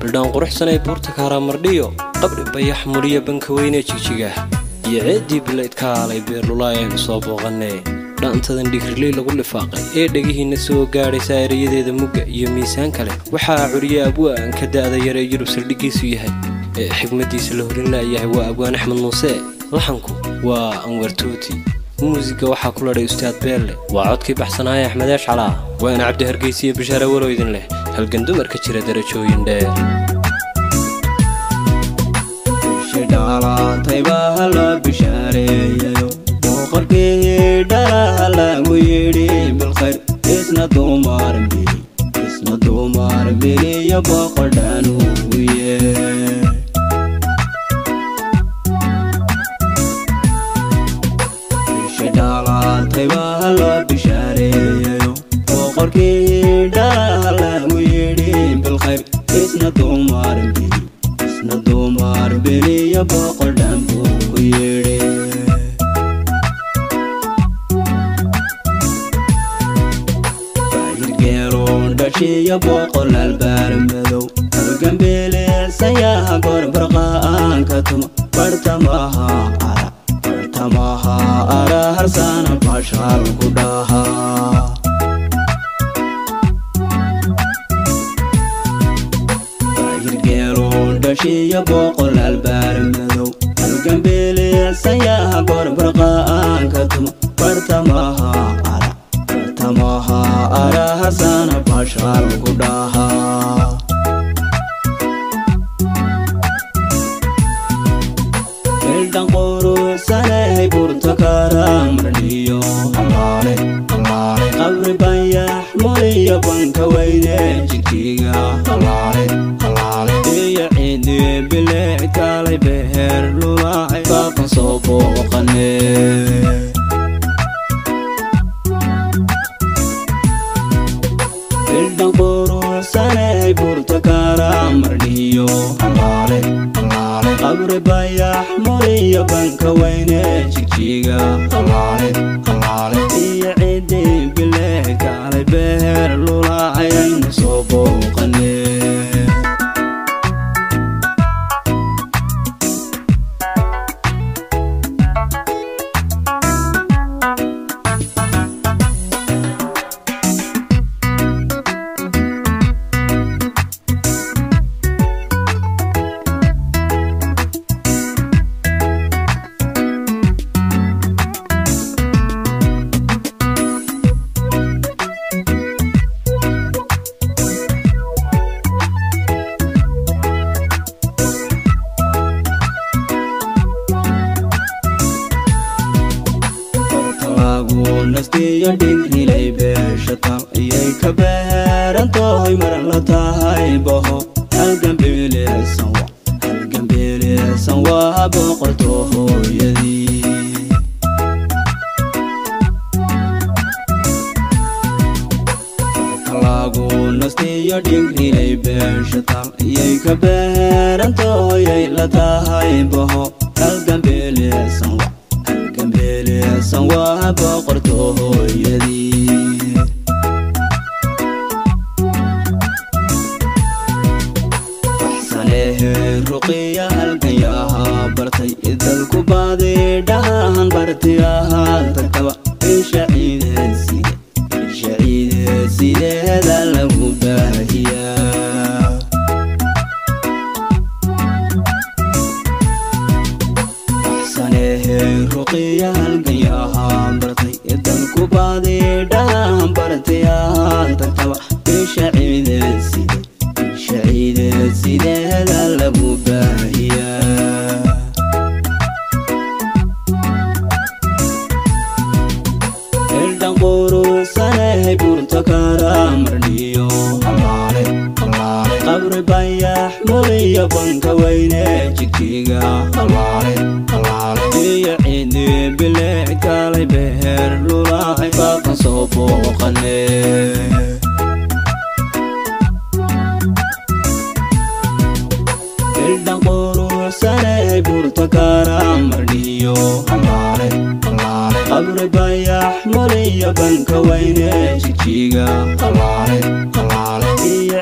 Bildhaan quruxsanay buurta Kaaraamardhiyo, qabri bayax muliya banka weyne Jigjiga iyo ceeddii bilaydkaalay beerlulaay aynu soo booqannee. Dhaantadan dhigriley lagu lifaaqay ee dhegihiinna soo gaadhaysa erayadeeda mugga iyo miisaan kale waxaa curiye abwaan ka da'da yar ee Yurub saldhiggiisu yahay ee xigmaddiisa la horin laayahay, waa abwaan Axmed Muuse. Laxanku waa Anwar Tooti, muusiga waxaa ku ladhay Ustaad Beelle, waa codkii baxsanaaya Axmed Eeshcalaa, waana Cabdi Hargeysiyo Bashaare walow idin leh halgan dumarka jira darajooyin dheer. Dhalaatayba la bishaareeyayo, boqorkii dhalaha lagu yidhi bilkhayr, isna dumar bili, isna dumar biliyo boqor dhanuuye. Dhalaatayba la bishaareeyayo, boqorkii dhalaha lagu yidhi bilkhayr, isna dumar bili, isna dumar biliyo boqor dhan buu ku yidhi. Bayirgeelo dhashiyo boqol albaar madow, halgambeeleesayaha gorbarqa'aanka tuma, bartamaha ara, bartamaha ara harsana bashaal ku dhaha. Bayirgeelo dhashiyo boqol albaar madow, halgambeeleesayaha gorbarqa'aanka tuma, bartamaha ara, bartamaha ara harsana bashaal ku dhaha. Bildhan quruxsanay buurta Kaaraamardhiyo, qabri bayax muliyo banka weyne Jigjiga iyo ciidii bileec kaalay beher lulaacay baaqan soo booqane. Bildhan quruxsanay buurta Kaaraamardhiyo, qabri bayax muliyo banka weyne Jigjiga iyo ciidii bileec kaalay beher lulaacay aynu soo booqane. Lagu nastiyo dhigrilay beesha tal iyay ka beerantahay maran la tahay boho, halgambeeleesan wa, halgambeeleesan waa boqorto hooyadii. Lagu nastiyo dhigrilay beesha tal iyay ka beerantahay la tahay boho, halgambeeleesan wa, halgambeeleesan waa boqorto hooyadii. Waxsanehe ruqiya halganyaha bartay dalku baadi dhahan bartiyaha tagtaba, isha ciideed side, isha ciideed sideeda lagu baahiyaa. Waxsanehe ruqiya halganyaha bartay dalku baadi dhahan bartiyaha tagtaba, isha ciideed side, isha ciideed sideeda lagu baahiyaa. Bildhan quruxsanay buurta Kaaraamardhiyo, qabri bayax muliyo banka weyne Jigjiga iyo ciidii bileec kaalay beher lulaacay baaqan soo booqane. Bildhan quruxsanay buurta Kaaraamardhiyo, qabri bayax muliyo banka weyne Jigjiga iyo